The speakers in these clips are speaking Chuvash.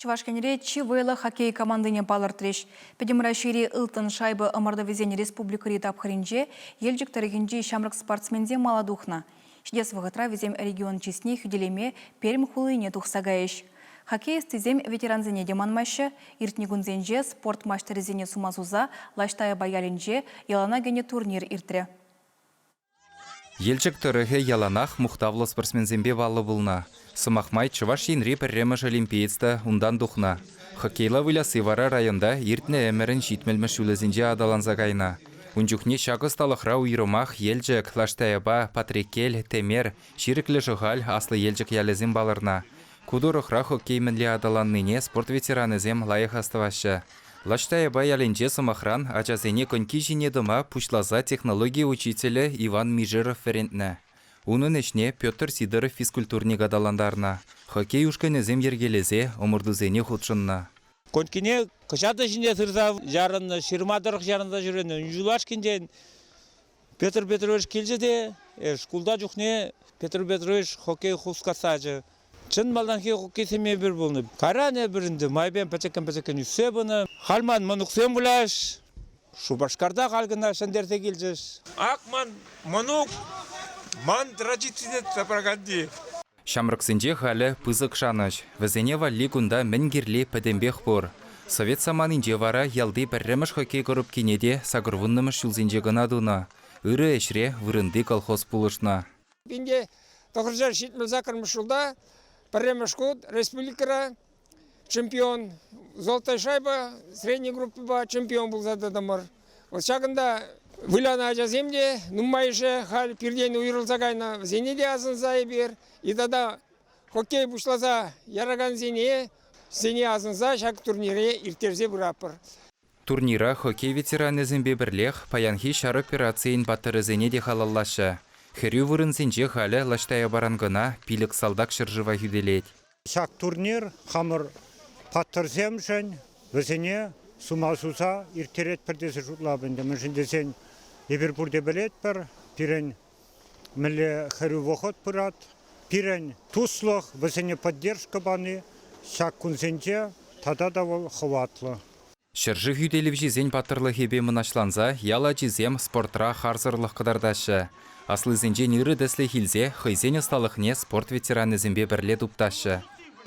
Чӑваш Енре чи вӑйлӑ хоккей командине палӑртрӗҫ. Пӗтӗм Раҫҫейри ылтӑн шайба ӑмӑртӑвӗсен республикӑри тапхӑрӗнче Елчӗк тӑрӑхӗнчи ҫамрӑк спортсменсем мала тухнӑ. Ҫитес вӑхӑтра вӗсем регион чысне хӳтӗлеме Пермь хулине тухса кайӗҫ. Хоккей ӑстисем ветерансене те манмаҫҫӗ. Иртнӗ кунсенче спорт маҫтӑрӗсене сума суса Лащ Таяпа ялӗнче йӑлана кӗнӗ турнир иртрӗ. Елчӗк тӑрӑхӗ яланах мухтавлӑ спортсменсемпе паллӑ пулнӑ. Сӑмах май, Чӑваш Енри пӗрремӗш олимпиец та унтан тухнӑ. Хоккейла вылясси вара районта иртнӗ ӗмӗрӗн ҫитмӗлмӗш ҫулӗсенче аталанса кайнӑ. Ун чухне ҫак ӑсталӑхра уйрӑмах Елчӗк, Лаш Таяпа, Патреккел, Тӗмер, Ҫирӗклӗ Шӑхаль, Аслӑ Елчӗк ялӗсем палӑрнӑ. Ку тӑрӑхра хоккей мӗнле аталаннине спорт ветеранӗсем лайӑх астӑваҫҫӗ. Лаш Таяпа ялӗнче, сӑмахран, ачасене коньки ҫине тӑма пуҫласа технологи учителӗ Иван Мижеров вӗрентнӗ. Унӑн ӗҫне Петр Сидоров физкультурник аталантарнӑ, хоккей ушкӑнӗсем йӗркелесе ӑмӑртусене хутшӑннӑ. Конькине кӑҫатӑ ҫине сырса ярӑннӑ, ҫырма тӑрӑх ярӑнса ҫӳренӗ. Юлашкинчен Петр Петрович килчӗ те шкулта чухне Петр Петрович хоккей хускатсачӗ. Чӑн малтанхи хоккейсем эпир пулнӑ. Кайран эпир ӗнтӗ майӗпен пӗчӗккӗн-пӗчӗккӗн ӳссе пынӑ. Халь ман мӑнуксем выляҫ. Шупашкарта халь кӑна ҫӗнтерсе килчӗҫ. Ак ман мӑнук, ман традицине тытса пыраканни. Ҫамрӑксенче халӗ пысӑк шанӑҫ. Вӗсене валли кунта мӗн кирли пӗтӗмпех пур. Совет саманинче вара ялти пӗрремӗш хоккей коробкине те сакӑрвуннӑмӗш ҫулсенче кӑна тунӑ. Ырӑ ӗҫре вырӑнти колхоз пулӑшнӑ. 1978 ҫулта пӗрремӗш хут республикӑра чемпион «Золотая шайба» средней группӑпа чемпион пулса тӑтӑмӑр. Вот ҫакӑнта вылянӑ ачасем те нумайӑшӗ халь пиртен уйрӑлса кайнӑ, вӗсене те асӑнса эпир и тата хоккей пуҫласа яракансене сене асӑнса ҫак турнире ирттерсе пыратпӑр. Турнира хоккей ветеранӗсемпе пӗрлех паянхи ҫар операцийӗн паттӑрӗсене те халаллаҫҫӗ. Хӗрӳ вырӑнсенче халӗ Лаш Таяпаран кӑна пилӗк салтак ҫӗршыва хӳтӗлет. Ҫак турнир хамӑр паттӑрсемшӗн вӗсене сума суса ирттеретпӗр тесе шутлап ӗнтӗ. Мӗншӗн тесен эпир пурте пӗлетпӗр, пирӗн мӗнле хӗрӳ вӑхӑт пырать. Пирӗн туслӑх, вӗсене поддержка пани ҫак кунсенче тата та вӑл хӑватлӑ. Ҫӗршыв хӳтӗлевҫисен паттӑрлӑхӗпе мӑнаҫланса ял ачисем спортра харсӑрлӑх кӑтартаҫҫӗ. Аслисенчен ырӑ тӗслӗх илсе хӑйсен ӑсталӑхне спорт ветеранӗсемпе пӗрле туптаҫҫӗ.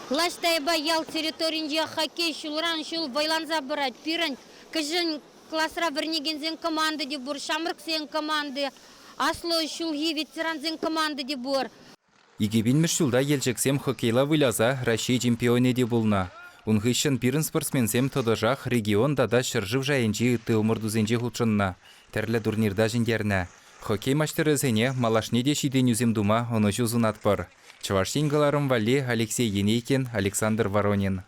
Лаш Таяпа ял территорийӗнче хоккей ҫулран-ҫул вӑйланса пырать. Пирӗн кӗҫӗн класра вӗренекенсен команди те пур, ҫамрӑксен команди, аслӑ ҫулхи ветерансен команди те пур. 2000-мӗш ҫулта Елчӗксем хоккейла выляса Раҫҫей чемпионӗ те пулнӑ. Ун хыҫҫӑн пирӗн спортсменсем тӑтӑшах регион тата ҫӗршыв шайӗнчи ытти ӑмӑртусенче хутшӑннӑ, тӗрлӗ турнирта ҫӗнтернӗ. Хоккей маҫтӑрӗсене малашне те ҫитӗнӳсем тума ӑнӑҫу сунатпӑр. Чӑваш Ен кӑларӑм валли Алексей Енейкин, Александр Воронин.